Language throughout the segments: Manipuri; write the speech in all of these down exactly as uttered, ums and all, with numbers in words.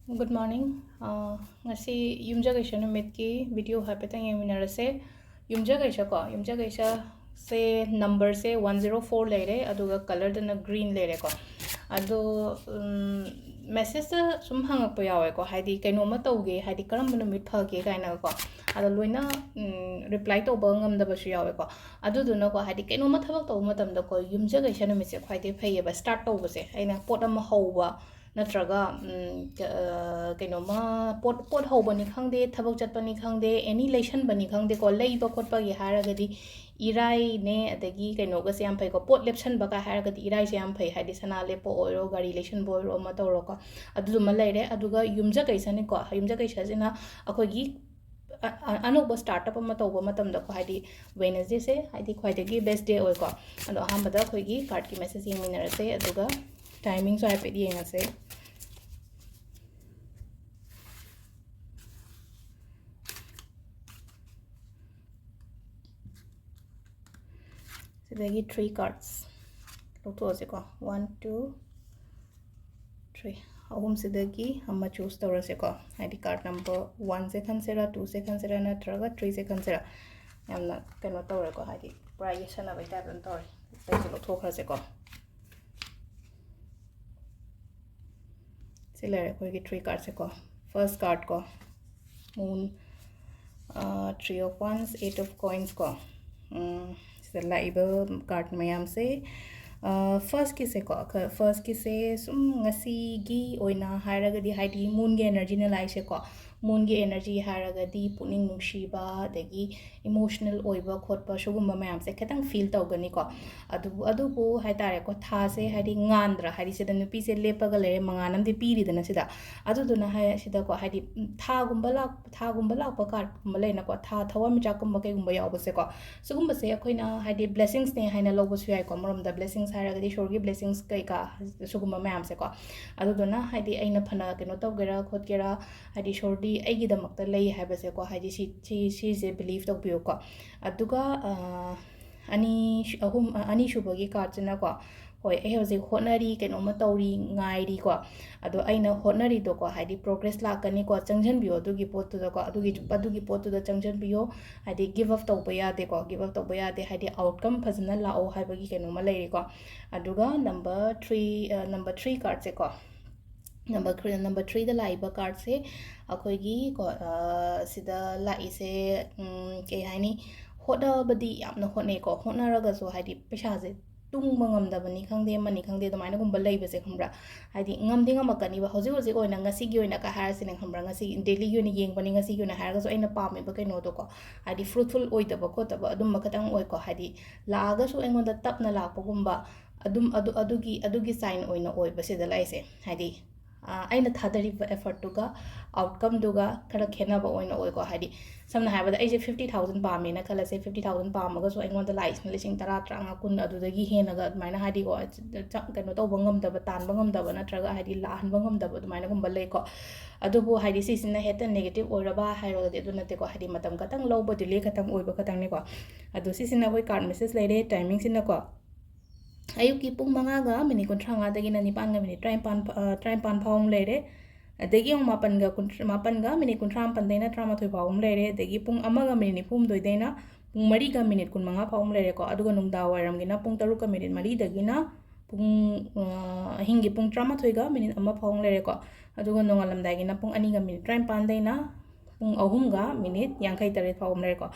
Good morning. ꯑ, ꯉꯁꯤ ꯌꯨꯝꯖꯀꯩꯁ ꯅꯨꯃꯤꯠꯀꯤ video ꯍꯥꯏꯐꯦꯠꯇꯪ ꯌꯦꯡꯃꯤꯟꯅꯔꯁꯦ꯫ ꯌꯨꯝꯖꯀꯩꯁꯀꯣ, ꯌꯨꯝꯖꯀꯩꯁꯁꯦ numberꯁꯦ one zero four ꯂꯩꯔꯦ, ꯑꯗꯨꯒ colourꯗꯅ green ꯂꯩꯔꯦꯀꯣ꯫ ꯑꯗꯣ, ꯎꯝ, messageꯇ ꯁꯨꯝ ꯍꯪꯉꯛꯄ ꯌꯥꯎꯋꯦꯀꯣ, ꯍꯥꯏꯗꯤ ꯀꯩꯅꯣꯝꯃ ꯇꯧꯒꯦ, ꯍꯥꯏꯗꯤ ꯀꯔꯝꯕ ꯅꯨꯃꯤꯠ ꯐꯒꯦ ꯀꯥꯏꯅꯒꯀꯣ꯫ ꯑꯗꯣ ꯂꯣꯏꯅ, ꯎꯝ, reply ꯇꯧꯕ ꯉꯝꯗꯕꯁꯨ ꯌꯥꯎꯋꯦꯀꯣ꯫ ꯑꯗꯨꯗꯨꯅꯀꯣ, ꯍꯥꯏꯗꯤ ꯀꯩꯅꯣꯝꯃ ꯊꯕꯛ ꯇꯧꯕ ꯃꯇꯝꯗꯀꯣ, ꯌꯨꯝꯖꯀꯩꯁ ꯅꯨꯃꯤꯠꯁꯦ ꯈ꯭ꯋꯥꯏꯗꯒꯤ ꯐꯩꯌꯦꯕ start ꯇꯧꯕꯁꯦ꯫ ꯑꯩꯅ ꯄꯣꯠ ꯑꯃ ꯍꯧꯕ, ꯅꯠꯇ꯭ꯔꯒ, ꯎꯝ, ꯀ-, ꯑ, ꯀꯩꯅꯣꯝꯃ ꯄꯣꯠ, ꯄꯣꯠ ꯍꯧꯕꯅꯤ ꯈꯪꯗꯦ, ꯊꯕꯛ ꯆꯠꯄꯅꯤ ꯈꯪꯗꯦ, any ꯂꯩꯁꯟꯕꯅꯤ ꯈꯪꯗꯦꯀꯣ, ꯂꯩꯕ ꯈꯣꯠꯄꯒꯤ ꯍꯥꯏꯔꯒꯗꯤ ꯏꯔꯥꯏꯅꯦ, ꯑꯗꯒꯤ ꯀꯩꯅꯣꯒꯁꯦ ꯌꯥꯝ ꯐꯩꯀꯣ, ꯄꯣꯠ ꯂꯦꯞꯁꯟꯕ ꯀꯥꯏ ꯍꯥꯏꯔꯒꯗꯤ ꯏꯔꯥꯏꯁꯦ ꯌꯥꯝ ꯐꯩ, ꯍꯥꯏꯗꯤ ꯁꯅꯥ ꯂꯦꯞꯄ ꯑꯣꯏꯔꯣ, ꯒꯥꯔꯤ ꯂꯩꯁꯟꯕ ꯑꯣꯏꯔꯣ, ꯑꯃ ꯇꯧꯔꯣꯀꯣ, ꯑꯗꯨꯗꯨꯃ ꯂꯩꯔꯦ꯫ ꯑꯗꯨꯒ ꯌꯨꯝꯖꯀꯩꯁꯅꯤꯀꯣ, ꯌꯨꯝꯖꯀꯩꯁꯁꯤꯅ ꯑꯩꯈꯣꯏꯒꯤ ꯑ-, ꯑ-, ꯑꯅꯧꯕ startup ꯑꯃ ꯇꯧꯕ ꯃꯇꯝꯗꯀꯣ, ꯍꯥꯏꯗꯤ Wednesdayꯁꯦ ꯍꯥꯏꯗꯤ ꯈ꯭ꯋꯥꯏꯗꯒꯤ best day ꯑꯣꯏꯀꯣ꯫ ꯑꯗꯣ ꯑꯍꯥꯟꯕꯗ ꯑꯩꯈꯣꯏꯒꯤ cardꯀꯤ message ꯌꯦꯡꯃꯤꯟꯅꯔꯁꯦ, ꯑꯗꯨꯒ timingꯁꯨ ꯍꯥꯏꯐꯦꯠ ꯌꯦꯡꯉꯁꯦ꯫ ꯁꯤꯗꯒꯤ three cards ꯂꯧꯊꯣꯛꯑꯁꯦꯀꯣ꯫ One, two, three꯫ ꯑꯍꯨꯝꯁꯤꯗꯒꯤ ꯑꯃ choose ꯇꯧꯔꯁꯦꯀꯣ꯫ ꯍꯥꯏꯗꯤ card number oneꯁꯦ ꯈꯟꯁꯤꯔꯥ, twoꯁꯦ ꯈꯟꯁꯤꯔꯥ, ꯅꯠꯇ꯭ꯔꯒ threeꯁꯦ ꯈꯟꯁꯤꯔꯥ? ꯌꯥꯝꯅ ꯀꯩꯅꯣ ꯇꯧꯔꯦꯀꯣ, ꯍꯥꯏꯗꯤ ꯄꯨꯔꯥ ꯌꯦꯠꯁꯟꯅꯕꯩ type ꯑꯗꯨꯝ ꯇꯧꯔꯦ꯫ ꯑꯇꯩꯁꯦ ꯂꯧꯊꯣꯛꯈ꯭ꯔꯁꯦꯀꯣ꯫ ꯁꯤ ꯂꯩꯔꯦ ꯑꯩꯈꯣꯏꯒꯤ three cardꯁꯦꯀꯣ꯫ First card ꯀꯣ, Moon, ꯑ, Three of Wands, Eight of Coins ꯀꯣ꯫ ꯎꯝ, ꯁꯤꯗ ꯂꯥꯛꯏꯕ card ꯃꯌꯥꯝꯁꯦ, ꯑ, firstꯀꯤꯁꯦꯀꯣ, ꯈ-, firstꯀꯤꯁꯦ ꯁꯨꯝ ꯉꯁꯤꯒꯤ ꯑꯣꯏꯅ ꯍꯥꯏꯔꯒꯗꯤ, ꯍꯥꯏꯗꯤ Moonꯒꯤ energyꯅ ꯂꯥꯛꯏꯁꯦꯀꯣ꯫ Moonꯒꯤ energy ꯍꯥꯏꯔꯒꯗꯤ ꯄꯨꯛꯅꯤꯡ ꯅꯨꯡꯁꯤꯕ, ꯑꯗꯒꯤ emotional ꯑꯣꯏꯕ ꯈꯣꯠꯄ, ꯁꯤꯒꯨꯝꯕ ꯃꯌꯥꯝꯁꯦ ꯈꯤꯇꯪ feel ꯇꯧꯒꯅꯤꯀꯣ꯫ ꯑꯗꯨꯕꯨ, ꯑꯗꯨꯕꯨ ꯍꯥꯏ ꯇꯥꯔꯦꯀꯣ, ꯊꯥꯁꯦ ꯍꯥꯏꯗꯤ ꯉꯥꯟꯗ꯭ꯔꯥ, ꯍꯥꯏꯗꯤ ꯁꯤꯗ ꯅꯨꯄꯤꯁꯦ ꯂꯦꯞꯄꯒ ꯂꯩꯔꯦ, ꯃꯉꯥꯜ ꯑꯃꯗꯤ ꯄꯤꯔꯤꯗꯅ ꯁꯤꯗ꯫ ꯑꯗꯨꯗꯨꯅ ꯍꯥꯏ-, ꯁꯤꯗꯀꯣ, ꯍꯥꯏꯗꯤ, ꯎꯝ, ꯊꯥꯒꯨꯝꯕ ꯂꯥꯛ-, ꯊꯥꯒꯨꯝꯕ ꯂꯥꯛꯄ cardꯀꯨꯝꯕ ꯂꯩꯅꯀꯣ, ꯊꯥ ꯊꯋꯥꯟꯃꯤꯆꯥꯛꯀꯨꯝꯕ ꯀꯩꯒꯨꯝꯕ ꯌꯥꯎꯕꯁꯦꯀꯣ, ꯁꯤꯒꯨꯝꯕꯁꯦ ꯑꯩꯈꯣꯏꯅ ꯍꯥꯏꯗꯤ blessingsꯅꯦ ꯍꯥꯏꯅ ꯂꯧꯕꯁꯨ ꯌꯥꯏꯀꯣ꯫ ꯑꯃꯔꯣꯝꯗ blessings ꯍꯥꯏꯔꯒꯗꯤ ꯏꯁꯣꯔꯒꯤ blessings ꯀꯩꯀꯥ, ꯁꯤꯒꯨꯝꯕ ꯃꯌꯥꯝꯁꯦꯀꯣ꯫ ꯑꯗꯨꯗꯨꯅ ꯍꯥꯏꯗꯤ ꯑꯩꯅ ꯐꯅ ꯀꯩꯅꯣ ꯇꯧꯒꯦꯔꯥ ꯈꯣꯠꯀꯦꯔꯥ, ꯍꯥꯏꯗꯤ ꯏꯁꯣꯔꯗꯤ ꯑꯩꯒꯤꯗꯃꯛꯇ ꯂꯩ ꯍꯥꯏꯕꯁꯦꯀꯣ, ꯍꯥꯏꯗꯤ ꯁꯤ, ꯁꯤ, ꯁꯤꯁꯦ believe ꯇꯧꯕꯤꯌꯨꯀꯣ꯫ ꯑꯗꯨꯒ, ꯑ, ꯑꯅꯤ, ꯑꯍꯨꯝ, ꯑ, ꯑꯅꯤꯁꯨꯕꯒꯤ cardꯁꯤꯅꯀꯣ, ꯍꯣꯏ, ꯑꯩ ꯍꯧꯖꯤꯛ ꯍꯣꯠꯅꯔꯤ, ꯀꯩꯅꯣꯝꯃ ꯇꯧꯔꯤ, ꯉꯥꯏꯔꯤꯀꯣ꯫ ꯑꯗꯣ ꯑꯩꯅ ꯍꯣꯠꯅꯔꯤꯗꯣꯀꯣ, ꯍꯥꯏꯗꯤ progress ꯂꯥꯛꯀꯅꯤꯀꯣ, ꯆꯪꯁꯤꯟꯕꯤꯌꯣ ꯑꯗꯨꯒꯤ ꯄꯣꯠꯇꯨꯗꯀꯣ, ꯑꯗꯨꯒꯤ, ꯑꯗꯨꯒꯤ ꯄꯣꯠꯇꯨꯗ ꯆꯪꯁꯤꯟꯕꯤꯌꯣ꯫ ꯍꯥꯏꯗꯤ give up ꯇꯧꯕ ꯌꯥꯗꯦꯀꯣ, give up ꯇꯧꯕ ꯌꯥꯗꯦ, ꯍꯥꯏꯗꯤ outcome ꯐꯖꯅ ꯂꯥꯛꯑꯣ ꯍꯥꯏꯕꯒꯤ ꯀꯩꯅꯣꯝꯃ ꯂꯩꯔꯤꯀꯣ꯫ ꯑꯗꯨꯒ number three, number three cardꯁꯦꯀꯣ, number three, number threeꯗ ꯂꯥꯛꯏꯕ cardꯁꯦ ꯑꯩꯈꯣꯏꯒꯤ ꯀꯣ, ꯁꯤꯗ ꯂꯥꯛꯏꯁꯦ, ꯀꯩ ꯍꯥꯏꯅꯤ, ꯍꯣꯠꯅꯕꯗꯤ ꯌꯥꯝꯅ ꯍꯣꯠꯅꯩꯀꯣ, ꯍꯣꯠꯅꯔꯒꯁꯨ ꯍꯥꯏꯗꯤ ꯄꯩꯁꯥꯁꯦ ꯇꯨꯡꯕ ꯉꯝꯗꯕꯅꯤ ꯈꯪꯗꯦ, ꯑꯃꯅꯤ ꯈꯪꯗꯦ, ꯑꯗꯨꯃꯥꯏꯅꯒꯨꯝꯕ ꯂꯩꯕꯁꯦ, ꯈꯪꯕ꯭ꯔꯥ? ꯍꯥꯏꯗꯤ ꯉꯝꯗꯤ ꯉꯝꯃꯛꯀꯅꯤꯕ, ꯍꯧꯖꯤꯛ ꯍꯧꯖꯤꯛ ꯑꯣꯏꯅ, ꯉꯁꯤꯒꯤ ꯑꯣꯏꯅ ꯀ ꯍꯥꯏꯔꯁꯤꯅꯦ, ꯈꯪꯕ꯭ꯔꯥ? ꯉꯁꯤ dailyꯒꯤ ꯑꯣꯏꯅ ꯌꯦꯡꯕꯅꯤ, ꯉꯁꯤꯒꯤ ꯑꯣꯏꯅ ꯍꯥꯏꯔꯒꯁꯨ ꯑꯩꯅ ꯄꯥꯝꯃꯤꯕ ꯀꯩꯅꯣꯗꯣꯀꯣ, ꯍꯥꯏꯗꯤ fruitful ꯑꯣꯏꯗꯕ ꯈꯣꯠꯇꯕ ꯑꯗꯨꯝꯕ ꯈꯇꯪ ꯑꯣꯏꯀꯣ, ꯍꯥꯏꯗꯤ ꯂꯥꯛꯑꯒꯁꯨ ꯑꯩꯉꯣꯟꯗ ꯇꯞꯅ ꯂꯥꯛꯄꯒꯨꯝꯕ, ꯑꯗꯨꯝ ꯑꯗꯨ, ꯑꯗꯨꯒꯤ, ꯑꯗꯨꯒꯤ sign ꯑꯣꯏꯅ ꯑꯣꯏꯕ ꯁꯤꯗ ꯂꯥꯛꯏꯁꯦ꯫ ꯍꯥꯏꯗꯤ ꯑꯩꯅ ꯊꯥꯗꯔꯤꯕ effortꯗꯨꯒ outcomeꯗꯨꯒ ꯈꯔ ꯈꯦꯠꯅꯕ ꯑꯣꯏꯅ ꯑꯣꯏꯀꯣ꯫ ꯍꯥꯏꯗꯤ ꯁꯝꯅ ꯍꯥꯏꯔꯕꯗ ꯑꯩꯁꯦ fifty thousand ꯄꯥꯝꯃꯦꯅ ꯈꯜꯂꯁꯦ, fifty thousand ꯄꯥꯝꯃꯒꯁꯨ ꯑꯩꯉꯣꯟꯗ ꯂꯥꯛꯏꯁꯤꯅ ꯂꯤꯁꯤꯡ ꯇꯔꯥ, ꯇꯔꯥꯃꯉꯥ, ꯀꯨꯟ, ꯑꯗꯨꯗꯒꯤ ꯍꯦꯟꯅꯒ ꯑꯗꯨꯃꯥꯏꯅ, ꯍꯥꯏꯗꯤꯀꯣ, ꯀꯩꯅꯣ ꯇꯧꯕ ꯉꯝꯗꯕ, ꯇꯥꯟꯕ ꯉꯝꯗꯕ, ꯅꯠꯇ꯭ꯔꯒ ꯍꯥꯏꯗꯤ ꯂꯥꯛꯍꯟꯕ ꯉꯝꯗꯕ ꯑꯗꯨꯃꯥꯏꯅꯒꯨꯝꯕ ꯂꯩꯀꯣ꯫ ꯑꯗꯨꯕꯨ ꯍꯥꯏꯗꯤ ꯁꯤꯁꯤꯅ ꯍꯦꯛꯇ negative ꯑꯣꯏꯔꯕ ꯍꯥꯏꯔꯒꯗꯤ ꯑꯗꯨ ꯅꯠꯇꯦꯀꯣ꯫ ꯍꯥꯏꯗꯤ ꯃꯇꯝ ꯈꯛꯇꯪ ꯂꯧꯕ, delay ꯈꯛꯇꯪ ꯑꯣꯏꯕ ꯈꯛꯇꯪꯅꯤꯀꯣ꯫ ꯑꯗꯣ ꯁꯤꯁꯤꯅ ꯑꯩꯈꯣꯏ card message ꯂꯩꯔꯦ, timingꯁꯤꯅꯀꯣ꯫ ꯑꯌꯨꯛꯀꯤ ꯄꯨꯡ ꯃꯉꯥꯒ minute ꯀꯨꯟꯊ꯭ꯔꯥ ꯃꯉꯥꯗꯒꯤꯅ ꯅꯤꯄꯥꯟꯒ minute ꯇꯔꯥꯅꯤꯄꯥꯟ, ꯇꯔꯥꯅꯤꯄꯥꯟ ꯐꯥꯎ ꯑꯃ ꯂꯩꯔꯦ꯫ ꯑꯗꯒꯤ ꯑꯃꯨꯛ ꯃꯥꯄꯟꯒ ꯀꯨꯟ, ꯃꯥꯄꯟꯒ minute ꯀꯨꯟꯊ꯭ꯔꯥ ꯃꯥꯄꯟꯗꯩꯅ ꯇꯔꯥꯃꯥꯊꯣꯏ ꯐꯥꯎ ꯑꯃ ꯂꯩꯔꯦ꯫ ꯑꯗꯒꯤ ꯄꯨꯡ ꯑꯃꯒ minute ꯅꯤꯐꯨ ꯍꯨꯝꯗꯣꯏꯗꯩꯅ ꯄꯨꯡ ꯃꯔꯤꯒ minute ꯀꯨꯟ ꯃꯉꯥ ꯐꯥꯎ ꯑꯃ ꯂꯩꯔꯦꯀꯣ꯫ ꯑꯗꯨꯒ ꯅꯨꯡꯗꯥꯡ ꯋꯥꯏꯔꯝꯒꯤꯅ ꯄꯨꯡ ꯇꯔꯨꯛꯀ minute ꯃꯔꯤꯗꯒꯤꯅ ꯄꯨꯡ, ꯑꯍꯤꯡꯒꯤ ꯄꯨꯡ ꯇꯔꯥꯃꯥꯊꯣꯏꯒ minute ꯑꯃ ꯐꯥꯎ ꯑꯃ ꯂꯩꯔꯦꯀꯣ꯫ ꯑꯗꯨꯒ ꯅꯣꯡꯉꯥꯜꯂꯝꯗꯥꯏꯒꯤꯅ ꯄꯨꯡ ꯑꯅꯤꯒ minute ꯇꯔꯥꯅꯤꯄꯥꯟꯗꯩꯅ ꯄꯨꯡ ꯑꯍꯨꯝꯒ minute ꯌꯥꯡꯈꯩ ꯇꯔꯦꯠ ꯐꯥꯎ ꯑꯃ ꯂꯩꯔꯦꯀꯣ꯫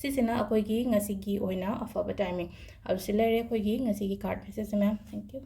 ꯁꯤꯁꯤꯅ ꯑꯩꯈꯣꯏꯒꯤ ꯉꯁꯤꯒꯤ ꯑꯣꯏꯅ ꯑꯐꯕ timing꯫ ꯑꯗꯨ ꯁꯤ ꯂꯩꯔꯦ ꯑꯩꯈꯣꯏꯒꯤ ꯉꯁꯤꯒꯤ card messageꯁꯦ, ma'am꯫ Thank you꯫